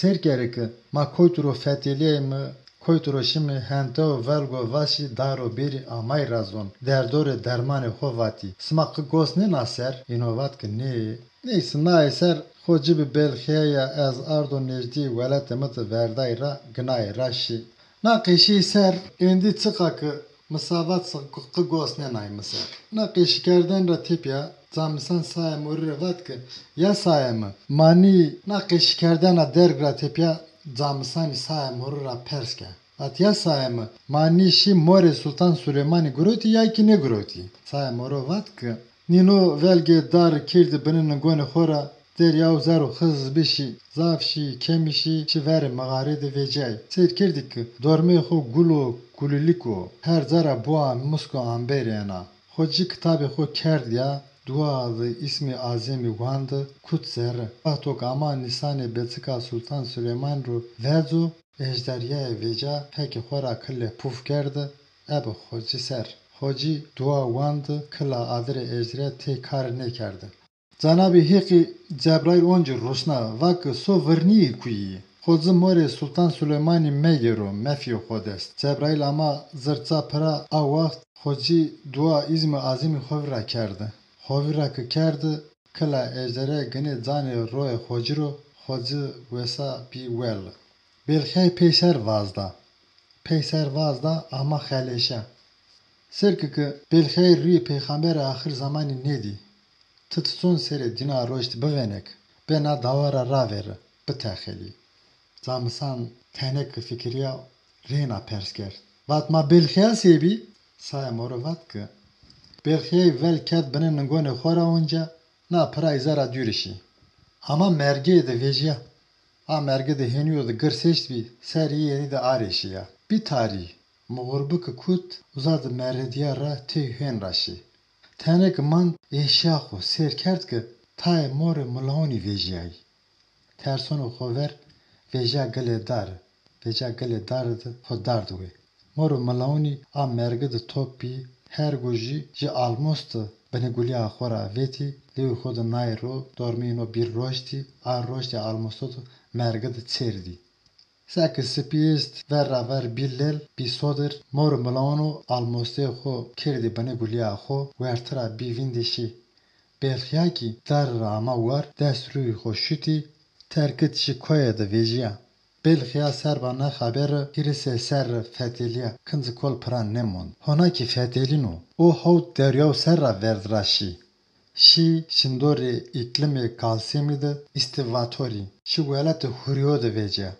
Sêr kerê ki ma koytî ro fetelîyayîme, koytî ro şîme, hentew, velgo, vaşî, daro bêrî amay ra zon, derdorê dermanê xo vatî. Sima qi gos nêna ser? Îno vat ki nê. Neyse, naye ser xo ci bi Belxîye ya ez ardo nêjdîyê welatê mi di verday ra, ginayê ra şî. Na qeşîyê ser êndî çiqa ki mi sa vat, qi gos nênay mi ser. Na qeşîkerdene ra tepîya camisan Saê Morî rê vat ki, ya Saê mi, ma nî na qeşîkerdena derg ra tepîya camisanî Saê Morî ra pers ke. Vat, ya Saê mi, ma nî şî morê Sultan Sulêmanî girotî ya kî nêgirotî? Saê Moro vat ki, nîno velgê dari kerdî binê ningonê xo ra, deryaw zer û xiz bişî, zaf şî, kemî şî, şî verê mixarê de vecîyay. Seyr kerdî ki dormeyê xo gul û gulilîk o, her ca ra buwa musk û amberî êna. Xocî kitabê xo kerd ya, dua di îsmê azemî wandi, kut zerre. Wexto ke ama nîsanê bêçika Sultan Suleyman ro veco, ejderîyayê vêca fekê xo ra kilê puf kerdi, ebi xocî ser. Xocî dua wandi, kila adirê ejderîya tey kari nêkerdi. Cenabê Heqî Cebraîl oncî rusna, va ki so virnîyî kuyî yî. Xocî morê Sultan Suleymanî megêro, mefîyo xo dest. Cebraîl ama zirça pira a waxt, xocî dua îzmî azemî xo vîr ra kerdi. Xo vîr ra ki kerdi, kila ejderîya ginê canê royê xocî ro, xocî wesa bî wel. Belxîyay peyser vazda. Peyser vazda ama xeleşa. Serki ki Belxîyay rûyê peyxamberê axir zamanî nêdî. Ti ti son serê dîna roştî bivêne ki, bê na dawa ra ravêri, bitexelî. Camisan tenê ki fikirîya, reyna pers kerd. Vat, ma Belxîya sey bî? Saê moro vat ki, Belxîyay vel kerd binê ningonê xo ra onca, na pira îza ra dûrî şî. Ama mergeyê de vejîya. A merge de hênîyo de girs eştbî, serê yê yênî de arêşîya. Bî tarî. Muxurbi ki kut, uza de meredîya ra tey hên ra şî. Tenê ki mand, eşîya xo sêr kerd ki tayê morê milawnî vejîyayî. Tersono xo ver, vejîya gilê dari. Vejîya gilê dari de xo dardi wê. Mor û milawnî a mergi de top bî, hergo jî ji almos de binê gulîya xo ra vetî, lewê xo de nay ro, dormê îno bî roştî, a roştê almoso de mergi de çêrdî. Seke sipî est, ver ra ver bî lel, bî sodir, mor û milawno almosteyê xo kerdî binê gulîya xo, werti ra bî vîndê şî. Belxîya kî dari ra ama war, dest rûyê xo şutî, terkit şî koye de vejîya. Belxîya serba na xeberi hîrisê serre fetelîya, kincî kol pira nêmond. Hona kî fetelîno, o hawt deryaw ser ra verd ra şî. Şî şindorê îklimê Kalsêmî de îstivatorî, şî welatê Hurîyo de vecîya.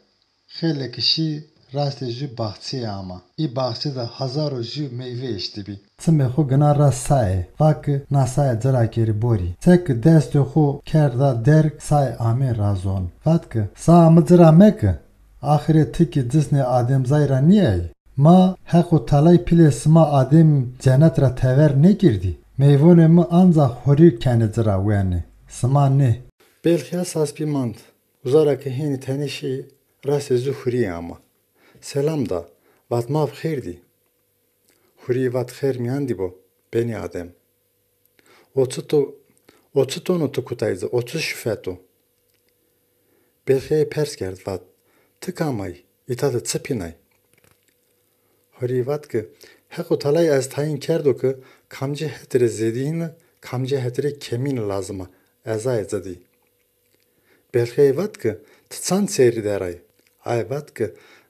Xeylê ki şî, rastê jû baxçeyê ama. Î baxçe de hezaro jû meyve eştibî. Çimê xo gina ra saê, va ki na saê ci ra kerî borî. Seke destê xo kerda derg, saê amê ra zon. Vat ki, saa mi ci ra meki, axirê ti kî cisnê ademzay ra nîyay? Ma Heqo Telay pîlê sima Adem cenet ra tever nêkerdî? Meyvonê mi ancax hurî kenê ci ra wenê, sima nê. Belxîya sas bî mand. Uza ra ke hênî tenê şî, rastê zu hurîyê ama. Selam da, vat ma bi xêr dî. Hurî vat xêr mîyan dî bo, benî Adem. O çi to, o çi tono ti kutay ci, o çi şifet o? Belxîyay pers kerd vat, ti kam ay, îta de çi pînay? Hurî vat ki, Heqo Telay ez tayîn kerdo ki kamcî het rê zêdîyîni, kamcî het rê kemîni lazim a, ez aye ci dî. Belxîyay vat ki, ti çand serrî der ay? Aye vat ki,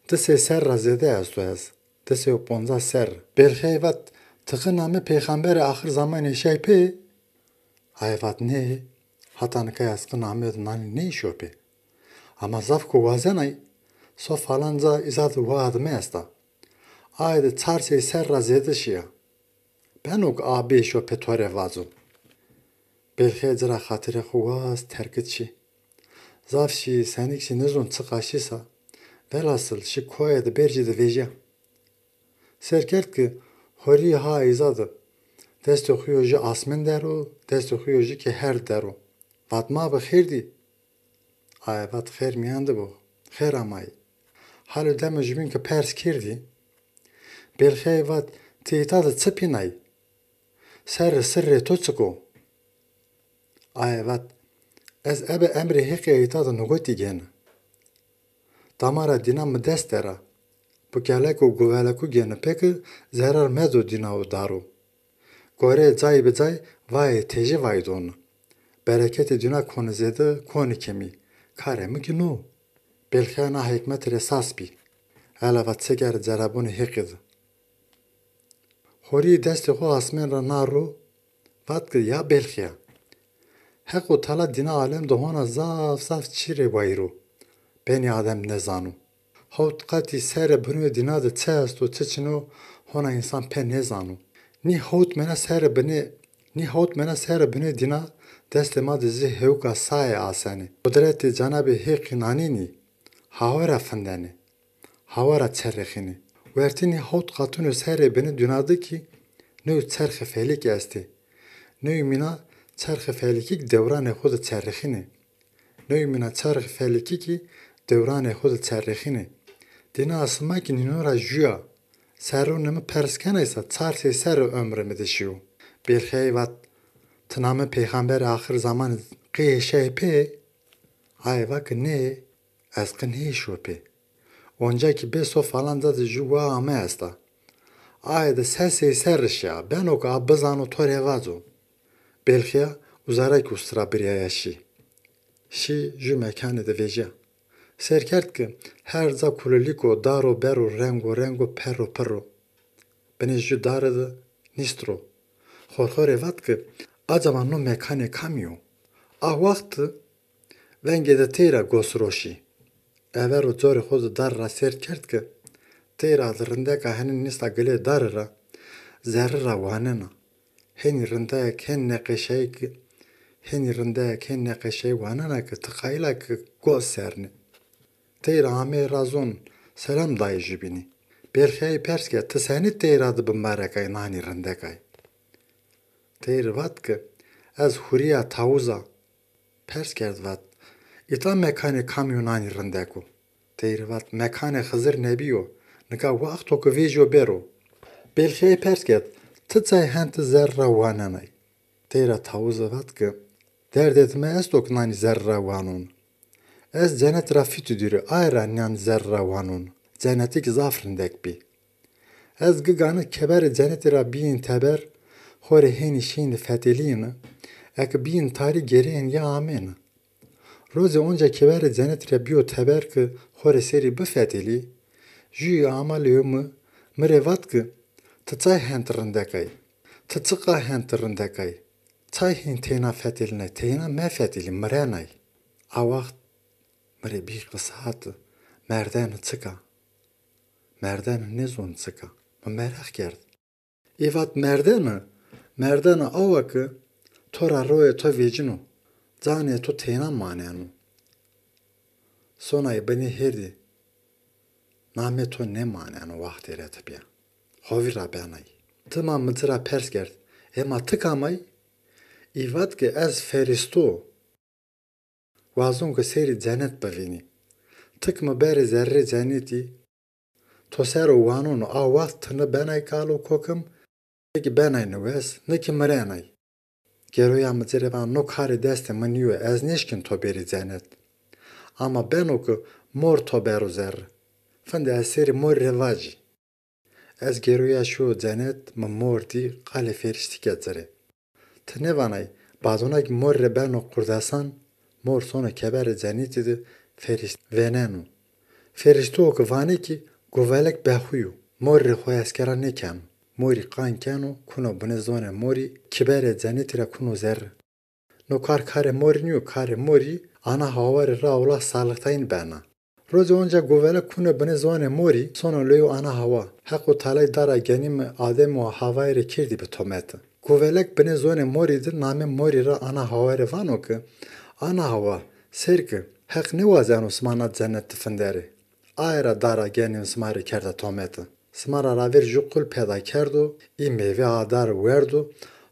di sey serr ra zêde esto ez, di sey û poncas serr. Belxîyay vat, ti qe namê peyxamberê axir zamanî eşîyay pê? Aye vat, nê, hata nika ez qe namê de nanî nêeşîyo pê. Ama zaf ko wazenay, so falanca îza de wa adime esta. Aye de çar sey serr ra zêde şîya. Beno ke a bêşo pê to rê vaco. Belxîya ci ra xatirê xo wast, terkit şî. Zaf şî, senik şî, nêzon çiqa şî sa. Velhasil şî koye de bercî de vejîya. Sêr kerd ki hurî ha îza de. Destê xo yo jû asmên der o, destê xo yo jû kî herd der o. Vat ma bi xêr dî. Aye vat xêr mîyan de bo, xêr amay. Hal û demê jubîn ke pers kerdî, Belxîyay vat, ti îta de çi pînay? Serre sirrê to çik o? Aye vat, ez ebe emrê Heqî îta de nigotî gêni. Damara dîna mi dest der a. Bukelek û guvelekû gêni pê ki zerar medo dîna û daro. Gore cay bi cay vayê tejî vay doni. Bereketê dîna koni zêde, koni kemî. Karê mi kî no. Belxîya na hîkmetî rê sas bî. Ela vat se kerd cerebonê Heqî de. Hurî destê xo asmên ra na ro, vat ki ya Belxîya. Heqo Tala dîna alem de hona zaf zaf çî rê wayîr o. Benî Adem nêzano. Hewt qatî serê binê dîna de çi esto, çi çin o, hona însan pê nêzano. Nî hewt mena serê binê, nî hewt mena serê binê dîna destê ma de zî hewka saê asenê. Qudretê Cenabê Heqî nanînî, hawe ra findenê, hawe ra çerexînê. Wertê nî hewt qatunê serê binê dîna de kî New çerxê felekî estê. Newî mîna çerxê felekî kî dewranê xo de çerixînê. Newî mîna çerxê felekî kî dewranê xo de çerixînê. Dîna sima kî nîno ra jûya. Serrûnê mi pers kenay sa çar sey serre omrê mi de şîyo. Belxîyayî vat, ti namê peyxamberê axir zemanî qey hêşayî pê? Aye va ke nê, ez qe nêhêşîyo pê. Onca kî bê so falan ca de jû wa ame esta. Aye de se sey serre şîya, beno ke a bizano to rê vaco. Belxîya uza ra kî ustira birîyaya şî. Şî jû mekanê de vejîya. Sêr kerd ke her ca kulilîk o, dar o, ber o, rengo rengo, perro pirro. Binê jû dare de nîst ro. Xo xo rê vat ke, acaba no mekanê kamî yo? A waxt de vengê de teyra gos ro şî. Evero corê xo de dare ra sêr kerd ke teyra de rindeka henî nîsta gilê dare ra, zerre ra wanena. Hênî rindeyek hên neqeşayî ke, hênî rindeyek hên neqeşayî wanena ke ti qayîl a ke gos sernê. Teyra ameyê ra zon, selam dayê jubînî. Belxîyayî pers kerd, ti senî teyra de bimbarekay nanî rindekay? Teyri vat ke, ez hurîya tawuz a. Pers kerd vat, îta mekanê kamî yo nanî rindek o? Teyri vat, mekanê Xizir Nebî yo, nika waxt o ke vejîyo bêro. Belxîyayî pers kerd, ti çay hente zerre ra wanenay? Teyra tawuze vat ke, derdê di mi esto ke nanî zerre ra wanon. Ez cenetî ra fîtî dûrî, aye ra nanî zerre ra wanon. Cenetî kî zaf rindek bî. Ez gigane keberê cenetî ra bîyîn teber, xo rê hênî şîyîne fetelîyîne, eke bîyîn tarî gerîyên ya amêne. Rozê onca keberê cenetî ra bîyo teber ke xo rê serî bifetelî, jûyî ama lewê mi, mi rê vat ke, ti çay hente rindekay? Ti çiqa hente rindekay? Çay hîn teyna fetelînay, teyna mefetelî, mirenay. A waxt mi rê bî qisate, merdene çik a? Merdene nêzon çik a? Mi mereq kerd. Ê vat merdene, merdene awa ke to ra royê to vecîno, canê to teyna maneno. Sonay binê hêrdî, namê to nêmaneno waxtê rê ti bîya. Xovî ra benay. Dima mi ci ra pers kerd, ema ti kam ay? Î vat ke ez ferîsto. Wazon ke serî cenet bivînî. Ti ke mi berê zerrê cenetî, to ser o wanono, a waxt ti ne benay kal û kokim, ne kî benay niwes, ne kî mirenay. Geroya mi ci rê va, no karê destê mi nîyo, ez nêşkîn to bêrî cenet. Ama beno ke mor to bero zerre. Finde ez serî morî rê vacî. Ez geroya şiyo cenet, mi mor dî, qalê ferîştî kerd ci rê. Ti nêvanay, badona kî mor rê beno qurdesan, mor sono keberê cenetî de ferîşt vêneno. Ferîşto ke vanê kî guvelek bexû yo, mor rê xo eskera nêkeno. Morî qan keno, kuno binê zonê morî, kiberê cenetî ra kuno zerre. No kar karê morî nîyo, karê morî ana hawa rê ra ola salixtayîn bena. Rocê onca guvelek kuno binê zonê morî, sono lewê ana hawa. Heqo Talay dara genîme Adem û Hawayî rê kerdî bi tomete. Guvelek binê zonê morî de namê morî ra ana hawa rê vano ke, ana hawa, sêr ke, Heq nêwazeno sima na cenet de finderê. Aye ra dara genîme sima rê kerda tomete. Sima ra ravêr jû qul peyda kerdo, î meyvê a dare werdo,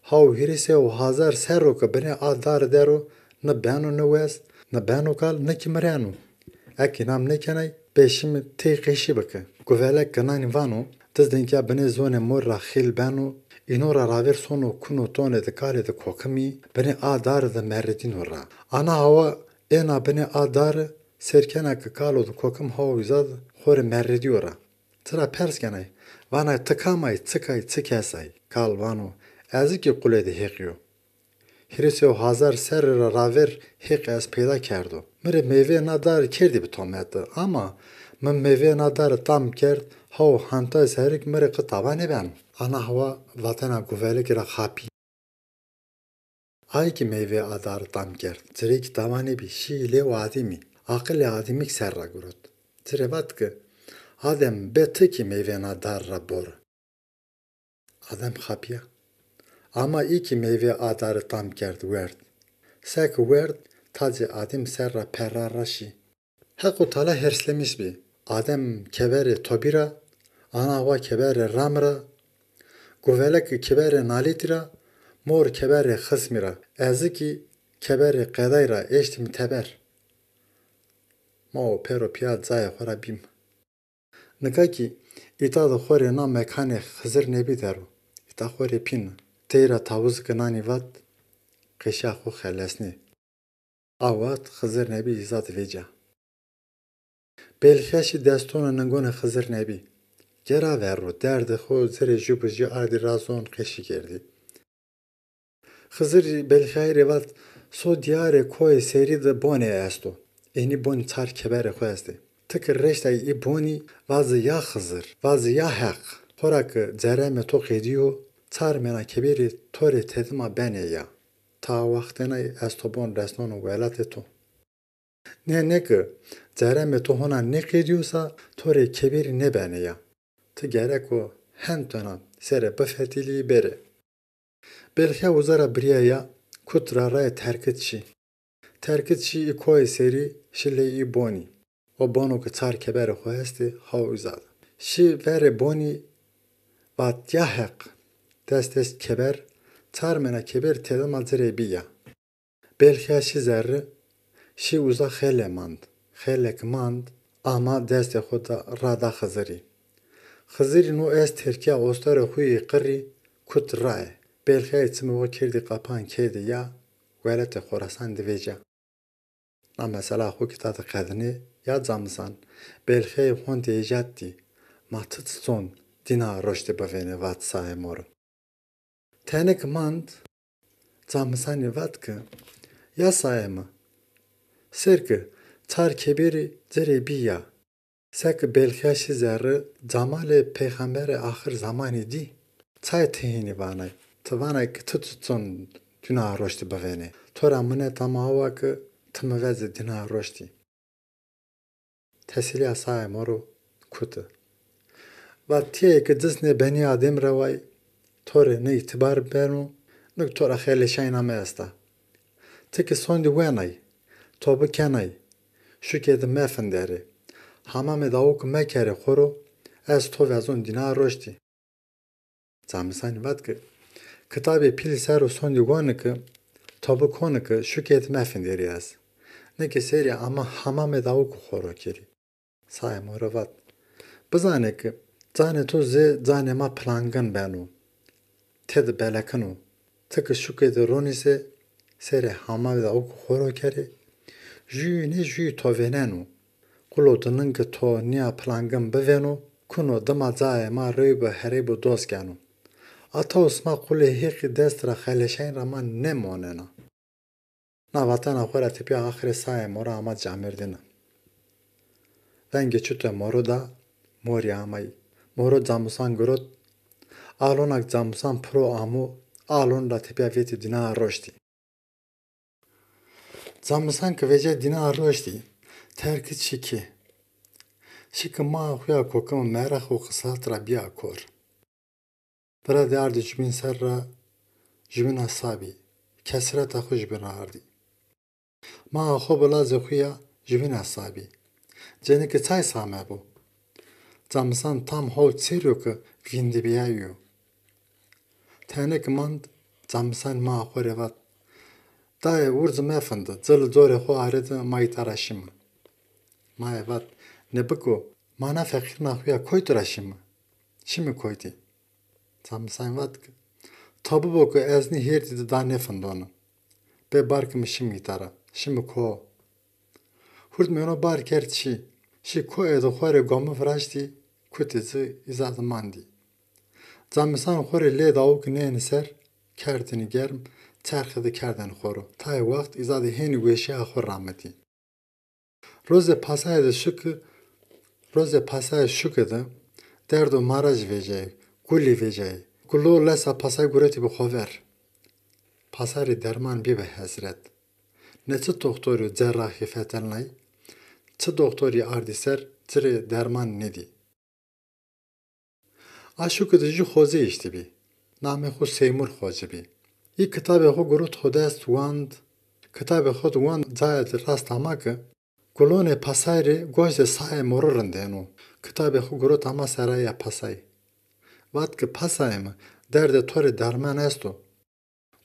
haw hîrê sey û hazar serr o ke binê a dare der o, ne beno niwes, ne beno kal, ne kî mireno. Eke înam nêkenay, bê şîme tey qeşî bike. Guvelek ke nanî vano, dizdên ke ya binê zonê mor ra xîl beno, îno ra ravêr sono kuno tonê de kalê de kokimî, binê a dare de merredîno ra. Ana hawa êna binê a dare, sêr kena ke kalo de kokim hawa uza de xo rê merredîyo ra. Ci ra pers kenay, vanay ti kam ay, çik ay, çi kes ay? Kal vano, ez kî qulêdê Heqî yo. Hîrê sey û hazar serrî ra ravêr Heqî ez peyda kerdo. Mi rê meyvê na dare kerdî bi tomete, ama mi meyvê na dare tam kerd, haw hantay serrî kî mi rê qe tawa nêbeno. Ana hawa vatena guvelekî ra xapî. Ay kî meyvê a dare tam kerd, ci rê kî tawa nêbî, şî lewê ademî. Aqilê ademî kî ser ra girot. Ci rê vat ke, Adem, bê ti kî meyvê na dare ra bore. Adem xapîya. Ama î kî meyvê a dare tam kerd, werd. Seke werd, tacê Adem ser ra perra ra şî. Heqo Tala herslemîş bî. Adem keberê tobî ra, ana hawa keberê rami ra, Guvelek keberê nalêtî ra, mor keberê xismî ra, ez kî keberê qeday ra eştîm teber. Ma û pêro pîya cayê xo ra bîm. Nika kî îta de xo rê na mekanê Xizir Nebî der o. Îta xo rê pîn. Tey ra tawuzike nanî vat, qeşîya xo xelesnê. A wext Xizir Nebî îza de vêca. Belxîya şî destonê ningonê Xizir Nebî. Gera ver ro, derdê xo zerê jû bi jû ardî ra zon qeşî kerdî. Xizir Belxîyayî rê vat, so dîyarê koyê serî de bonê esto. Ênî bonî çar keberê xo estê. Ti ki reştay î bonî, vaze ya Xizir, vaze ya Heq. Xora ki ceremê to qedîyo, çar mena keberî to rê tedima benê ya. Ta wextênay ez to bon resnono welatê to. Nê, nê ki ceremê to hona nêqedîyosa, to rê keberî nêbenê ya. Ti gereko hentena serê bifetilî berê. Belxîya uza ra birîya ya, kut ra raye terkit şî. Terkit şî î koyê serî, şî lê î bonî. O bono ki çar keberê xo estê, haw uza de. Şî verê bonî, vat ya Heq, dest dest keber, çar mena keber tedima ci rê bî ya. Belxîya şî zerre, şî uza xele mand. Xele ki mand, ama destê xo da, ra da Xizirî. Xizirî no est terkîya ostorê xo yê qirrî, kut raye. Belxîyayî çimê xo kerdî qapan kerdî ya, welatê Xorasan de vêca. Na mesela xo kî ta de qedinê, ya Camisan, Belxîyayî honde êjat dî, ma ti çiton dîna roştî bivênê, vat Saê Moro. Tenik mand, Camisanî vat ki, ya Saê mi, ser ki çar keberî ci rê bî ya, seki Belxîya şî zerre, camalê peyxamberê axir zamanî dî, çay ti hînî vanay? Ti vanay ki ti çiton dîna roştî bivênê. To ra mineta mi awa ki ti mi vezê dîna roştî. Teselîya Saê Moro kuti. Va tîyê ke cisnê benî adem ra way, to rê ne îtîbar beno, ne ki to ra xeleşayna mi esta. Ti ki sondî wenay, tobi kenay, şukê di mefinderê, hamamê dawû ki mekerê xo ro, ez to vezon dîna roştî. Camisanî vat ki, kitabê pîlî ser o sondî woni ki, tobi koni ki, şukê di mefinderî ez. Nê ki serî ama hamamê dawû ki xo ro kerî. Saê Moro vat, bizanê ki, canê to zê canê ma pilangin beno. Tedi belekino. Ti ki şukê di ronîse, serê hamamê dawû ki xo ro kerê, jûyî nê jûyî to vêneno. Qulo di nin ki to nîya pilangin bivêno, kuno dima cayê ma rey bi herey bi doz keno. Ataw sima qulê Heqî dest ra xeleşeyn ra ma nêmonena. Na vatena xo ra tepîya axirê Saê Moro ama camêrdîne. Vengê çutê Moro da, morî amay. Moro Camisan girot, alona ki Camisan piro amo, alon ra tepîya vetî dîna roştî. Camisan ki vecê dîna roştî, terkit şî kê. Şî ki maa xo ya kokime meraq û qislat ra bîya kor. Vira de ardî jubîn ser ra, jubîna sa bî. Kesreta xo jubîn ra ardî. Maa xo bi lazê xo ya jubîna sa bî. Cenîke çay sa mebo. Camisan tam hewt serrî yo ke vîndebîyayî yo. Tenê ke mand, Camisanî maa xo rê vat, dayê, wurzi mefinde, cil û corê xo arê de ma îta ra şîme. Maye vat, nê biko, ma na feqîrna xo ya koytî ra şîme. Şîme koytî? Camisanî vat ke, to bibo ke ez nî hêrdî de da nêfindone. Bê bar ke mi şîme îta ra, şîme ko. Hurdmêno bar kerd şî. Şî koyê de xo rê gome viraştî, kutê ci îza de mandî. Camisan xo rê lê dawû ki nênî ser, kerdênî germ, çerxê de kerdênî xo ro. Tayê wext îza de hênî weşîya xo ramitî. Rozê pasayê de şuke, rozê pasayê şuke de derdo marajî vecayî, gulî vecayî. Gulo lesa pasay guretî bi xo ver. Pasay rê derman bîbi hesret. Ne çi doxtorî û cerraxî fetelnay, çi doxtorî ardî ser, ci rê derman nêdî. A şuke de jû xoce îştîbî. Namê xo Seymur Xoce bî. Î kitabê xo girot xo dest wand, kitabê xo de wand cayê de rast ama ke gulonê pasay rê goştê Saê Moro rindêno. Kitabê xo girot ama seraya pasay. Vat ke, pasayê mi, Derdê to rê derman esto.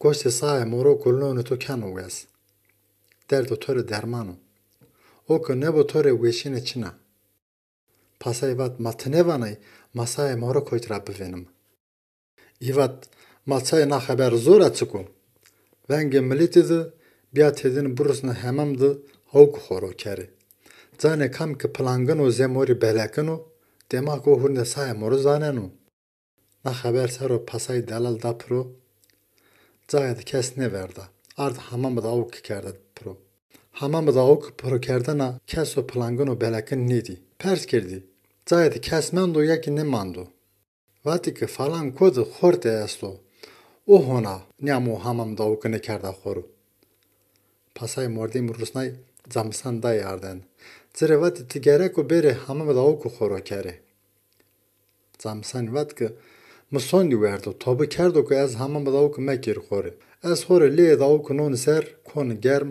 Goştê saê moro gulonê to keno wes. Derdê to rê derman o. O ke nêbo to rê weşîne çin a. Pasay vat, ma ti nêvanay, ma saê moro koyt ra bivênim. Î vat, ma çay na xeber zor a çik o? Vengê milîtî di bîya têdin birusne hemam di awk xoro kerê. Canê kam ke pilangin o zê morî belekin o, dêmak o hurindê saê moro zaneno. Na xeber ser o pasay delal da piro, cayê di kes nêverda. Ard hamamî di awk kerde piro. Hamamî di awk piro kerdena kes o pilangin o belekin nêdî. Pers kerdî, cayê di kes mendo ya kî nêmando? Vatî ke falan ko di xortê esto. O hona nîyamo hamam di awk nêkerda xoro. Pasay mordemî rusnay, Camisan day arden. Ci rê vatî, ti gereko bêrê hamamî di awk xoro kerê. Camisanî vat ke mi sondî werdo, tobi kerdo ke ez hamamî di awk mekerî xorê. Ez xorê leyê di awk nonî ser, konî germ,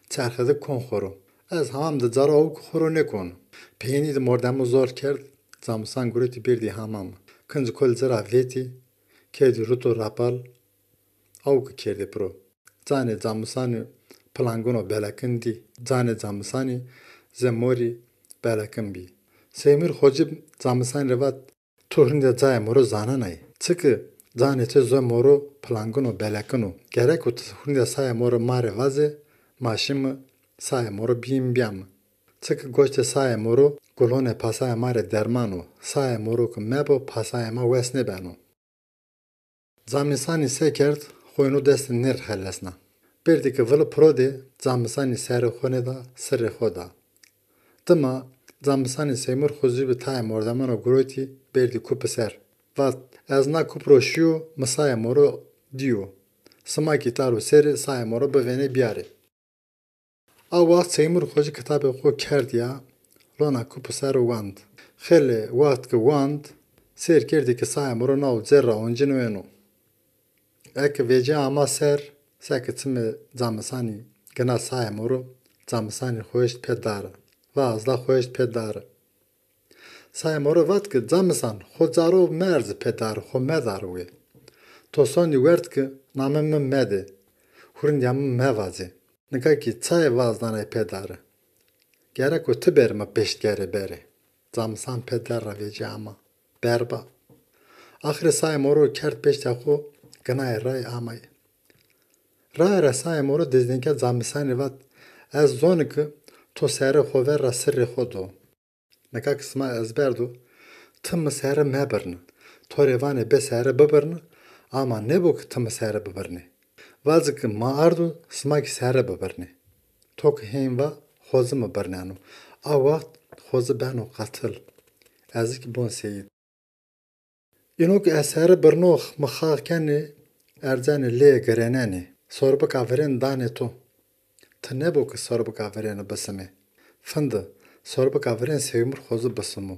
çerxe di kon xoro. Ez hamam di cara awk xoro nêkon. Peynî di mordemo zor kerd, Camisan gurotî berdî hamam. Kinc kol ci ra vetî, kerdî ruto rapal, awk kerdî piro. Canê Camisanî pilangino belekin dî. Canê Camisanî zê morî belekin bî. Seymur Xoci Camisanî rê vat, tu hurindê cayê moro zanenay. Çike canê to zê moro pilangino belekin o. Gereko ti hurindê saê moro ma rê vazê, ma şîme saê moro bîyîme bîyame. Çike goştê saê moro gulonê pasayê ma rê derman o. Saê moro ke mebo, pasayê ma wes nêbeno. Camisanî se kerd, xo ino destê nêrxelesna. Berdî ke vili piro de, Camisanî serê xo nêda, sirrê xo da. Dima Camisanî Seymur Xoci bi tayê mordemano gurotî, berdî kupi ser. Vat, ez na kup ro şîyo, mi saê moro dîyo. Sima kî taro serê, saê moro bivênê bîyarê. A waxt Seymur Xoci kitabê xo kerd ya, lona kupi ser o wand. Xeylê waxt ke wand, sêr kerdî ke saê moro naw cêr ra oncîno êno. Eke vecîya ama ser, seke çimê Camisanî gina saê moro, Camisanî xo eşt pê dare. Vazda xo eşt pê dare. Saê moro vat ke, Camisan, xo caro meerze pê dare, xo medare wê. To sondî werd ke namê mi medê, hurindîya mi mevazê. Nika kî çayê vazdanay pê dare. Gereko ti bêrê mi pêştgerê berê. Camisan pê der ra vecîya ama. Berba. Axirê saê moro kerd pêştê xo, ginayê ray amay. Raye ra saê moro dizdênke Camisanî vat, ez zonî ke to serê xo ver ra sirrê xo do. Nika ke sima ez berdo, ti mi sere mebirne. To rê vanê bê sere bibirne, ama nêbo ke ti mi sere bibirnê. Vaze ke ma ardo, sima kî sere bibirnê. To ke hên va, xozi mi birneno. A waxt xozi beno qatil. Ez kî bon seyîd. Îno ke ez sere birnox, mi xax kenê, erzenê lê girênenê. Sorbika virên danê to. Ti nêbo ke sorbika virêni bisimê. Finde, sorbika virên Seymur Xozi bisimo.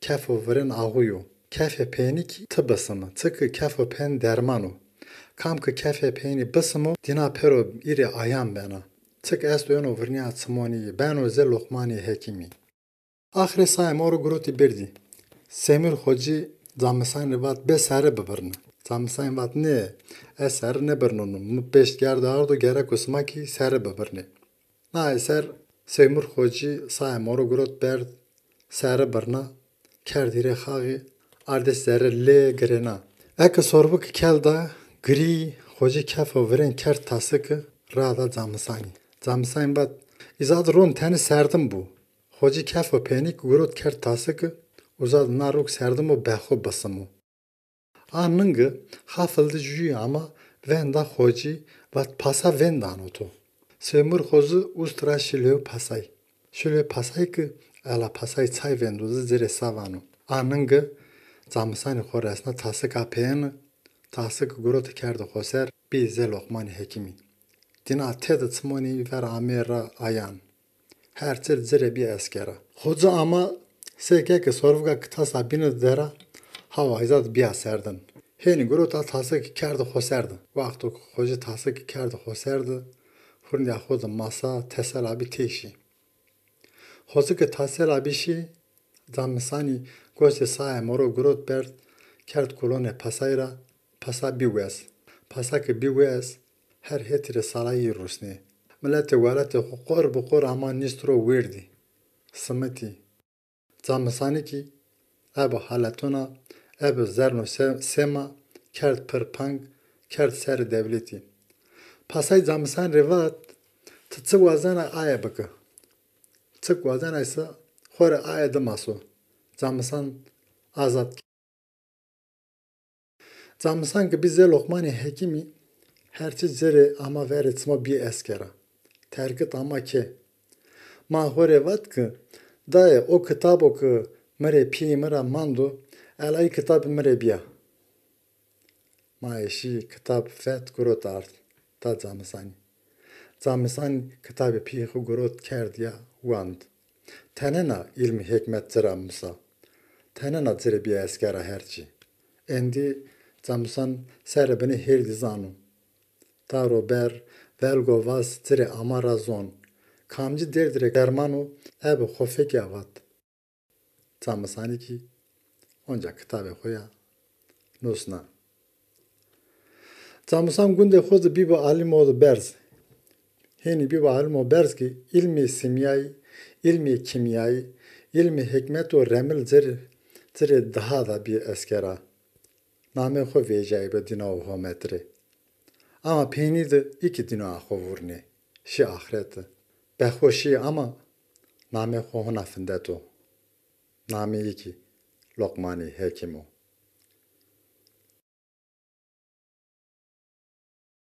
Kefo virên axuyo. Kefê peynî kî ti bisimi. Çike kefo peyn derman o. Kam ke kefê peynî bisimo, dîna pêro îrê ayan bena. Çik esto êno virnîya çimonî, beno zê loqmanî hekîmî. Axirê saê moro gurotî berdî. Semîr Xocî Camisanî vat, bê sere bibirne. Camisanî vat, nê, ez sere nêbirneno. Mi pêştger de ardo, gereko sima kî sere bibirnê. Naye ser Semîr Xocî saê moro gurot berd, sere birna, kerd hîrê xaxî, ardê sere lê girêna. Eke sorbike kel da, girî, Xocî kefo virên kerd tasike, rada Camisanî. Camisanî vat, îza di ron tenê serdim bo. Xocî kefo peynî gurot kerd tasike, uza di na ro ke serdim o bexwe bisimo. A ninge xafil di jûyî ama vênda Xocî, vat, pasa vêndano to. Semîr Xozi ust ra şî lewê pasay. Şî lewê pasay ke ela pasay çay vêndo di ci rê sa vano. A ninge Camisanî xo resna tasika peyêne, tasike gurote kerde xo ser, bî zê loqmanî hekîmî. Dîna têde çimonî ver amê ra ayan. Her çir ci rê bî eskera. Xoci ama seke ke sorvika kitasa bîne dera, hawa îza di bîya serdin. Hênî gurota tasike kerde xo ser di. Wexto ke Xocî tasike kerde xo ser di, hurindîya xo di masa tesela bî têşî. Xoci ke tasela bî şî, Camisanî goştê saê moro gurot berd, kerd kulonê pasay ra, Pasa bî wes. Pasa ke bî wes, her hetî rê salayî rusnê. Miletê welatê xo qor bi qor ama nîst ro wêrdî. Simitî. Camisanî kî ebe haletona, ebe zerno se-, sema kerd pirpang, kerd serê dewletî. Pasay Camisan rê vat, "Ti çi wazena aye bike. Çik wazenaysa xo rê aye dima so." Camisan azad kerd. Camisan ke bî zê Loqmanî Hekîmî, her çi ci rê ama verê çima bî eskera. Terkit ama ke. Ma xo rê vat ke, "Dayê, o kitabo ke mi rê pîyê mi ra mando, elayî kitabê mi rê bîya." Ma eşî kitab vet gurot ard, da Camisanî. Camisanî kitabê pîyê xo gurot kerd ya wand. Tenena îlmî hêkmet ci ra musa. Tenena ci rê bîya eskera her çî. Êndî Camisan serê binê hêrdî zano. Daro ber, velgo vas ci rê ama ra zon. Kamcî dêrdî rê derman o, ebe xo fekî avat. Camisanî kî onca kitabê xo ya nusna. Camisan gundê xo de bîbo alimo de berz. Hênî bîbo alimo berz kî îlmê sîmyayî, îlmê kîmyayî, îlmê hêkmet û remil ci rê, ci rê daha da bî eskera. Namê xo vêcayî bi dîna û homet rê. Ama peynî de î kî dîna xo vurnê, şî axrete. Be xo şî ama namê xo hona findeto. Namê yî kî Loqmanî Hekîm o.